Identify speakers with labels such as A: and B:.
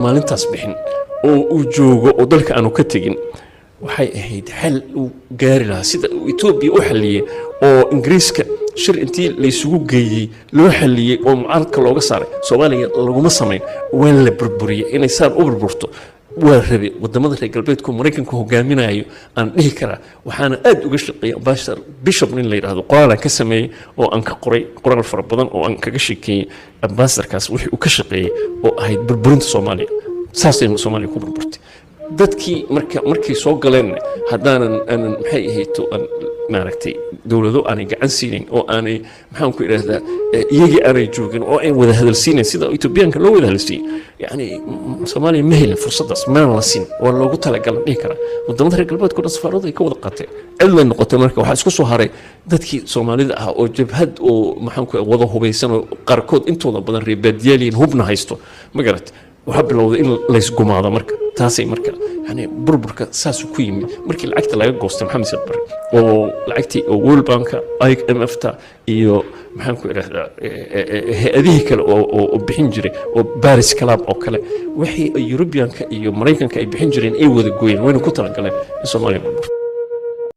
A: Maalintaas bixin oo uu joogo oo dalka aanu ka tegin, waxay ahayd xal uu gaari lahaa sida uu Etoobiya u xalliyey oo Ingiriiska shir intii laysugu geeyey loo xalliyey oo mucaaradka looga saaray. Soomaaliya laguma samayn, waa la burburiyey. Inay saan u burburto waa rabe wadamada reer galbeedku, Maraykanku hogaaminayo aan dhihi karaa. Waxaana aad uga shaqeeyay Ambassador Bishop nin la yidhaahdo. Qoraalaan ka sameeyey oo aan ka qoray qoraal fara badan oo aan kaga sheekeeyey ambassadorkaas wixii uu ka shaqeeyey oo ahayd burburinta Soomaaliya. Saasay Soomaaliya ku burburtay. Dadkii marka markay soo galeen, haddaanan aanan maxay ahayto aan maaragtay dowlado aanay gacan siinayn oo aanay, maxaan ku idhaahdaa, iyagii aanay joogin oo ay wada hadalsiinayn sida Etoobiyaanka loo wada hadalsiiyey, yacni Soomaaliya ma helin fursaddaas, mana la siin. Waa loogu talagalan dhihi karaa. Wadamada reer galbeedka o dhan safaaradu ay ka wada qaateen, cidlay noqotay. Marka waxaa isku soo haray dadkii Soomaalida ah oo jabhad oo maxaan ku wada hubaysan oo qaarkood intooda badan reer baadiyaaliyin hubna haysto, ma garat? Waxaa bilowday in laysgumaado. Marka taasay marka yani burburka saasuu ku yimid markii lacagta laga goostay Maxamed Siyaad Barre oo lacagtii oo World Banka, IMF-ta iyo maxaan ku idhahdaa hay-adihii kale oo bixin jiray oo Paris Club oo kale, wixii Europeanka iyo Maraykanka ay bixin jireen ay wada gooyeen, wayna ku talagaleen in Soomaaliya burburto.